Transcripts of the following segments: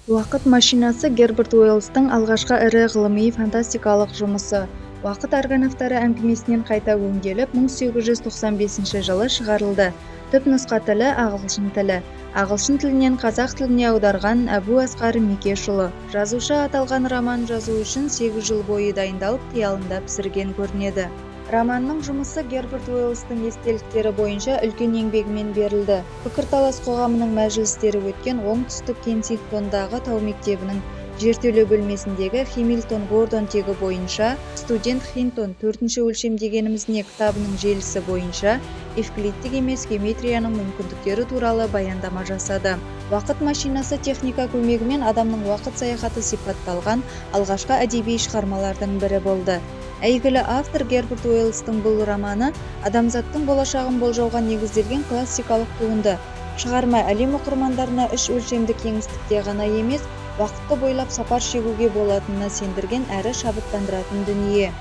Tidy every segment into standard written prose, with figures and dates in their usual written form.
Уақыт машинасы — Герберт Уэллстің алғашқы ірі ғылыми-фантастикалық жұмысы. «Уақыт аргонавтары» әңгімесінен қайта өңделіп, 1895 жылы шығарылды. Түпнұсқа тілі — ағылшын тілі. Ағылшын тілінен қазақ тіліне аударған — Әбу Асқар Мекешұлы. Жазушы аталған роман жазу үшін 8 жыл бойы дайындалып, қиялында пісірген көрінеді. Романның жұмысы Герберт Уэллстің естеліктері бойынша үлкен еңбегімен берілді. Пікірталас қоғамының мәжілістері өткен Оңтүстік Кенсингтондағы тау мектебінің жертөле бөлмесіндегі Хемилтон Гордон тегі бойынша студент Хинтон «Төртінші өлшем дегеніміз не» кітабының желісі бойынша евклидтік емес геометрияның мүмкіндіктері туралы баяндама жасады. «Уақыт машинасы» — техника көмегімен адамның уақыт саяхаты сипатталған алғашқы әдеби шығармалардың бірі болды. Әйгілі автор Герберт Уэллстің бұл романы — адамзаттың болашағын болжауға негізделген классикалық туынды. Шығарма әлем оқырмандарына үш өлшемді кеңістікте ғана емес, уақытты бойлап сапар шегуге болатынына сендірген әрі шабыттандыратын дүние.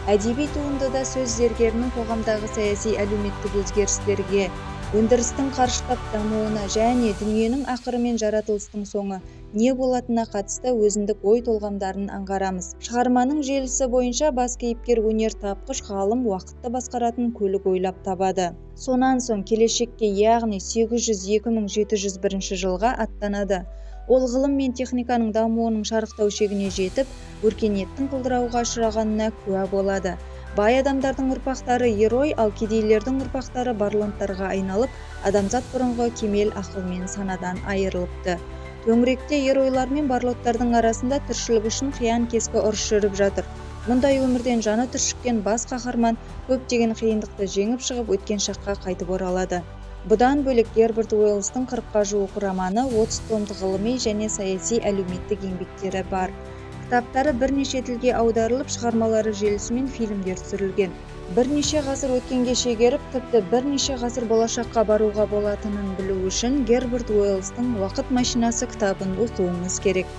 Әдеби туындыда сөз зергерінің қоғамдағы саяси, әлеуметтік өзгерістерге, өндірістің қарыштап дамуына және дүниенің ақыры мен жаратылыстың соңы не болатынына қатысты өзіндік ой-толғамдарын аңғарамыз. Шығарманың желісі бойынша бас кейіпкер өнертапқыш ғалым уақытты басқаратын көлік ойлап табады. Сонан соң келешекке, яғни 802 701 жылға аттанады. Ол ғылым мен техниканың дамуының шарықтау шегіне жетіп, өркениеттің құлдырауға ұшырағанына куә болады. Бай адамдардың ұрпақтары эрой, ал кедейлердің ұрпақтары барлонттарға айналып, адамзат бұрынғы кемел ақыл мен санадан айырылыпты. Төңіректе эройлар мен барлоттардың арасында тіршілік үшін қиян-кескі ұрыс жүріп жатыр. Мұндай өмірден жаны түршіккен бас қаһарман көптеген қиындықты жеңіп шығып, өткен шаққа қайтып оралады. Бұдан бөлек, Герберт Уэллстің 40-қа жуық романы, 30 томдық ғылыми және саяси, әлеуметтік еңбектері бар. Кітаптары бірнеше тілге аударылып, шығармалары желісімен фильмдер түсірілген. Бірнеше ғасыр өткенге шегеріп, тіпті бірнеше ғасыр болашаққа баруға болатынын білу үшін Герберт Уэллстің «Уақыт машинасы» кітабын оқуыңыз керек.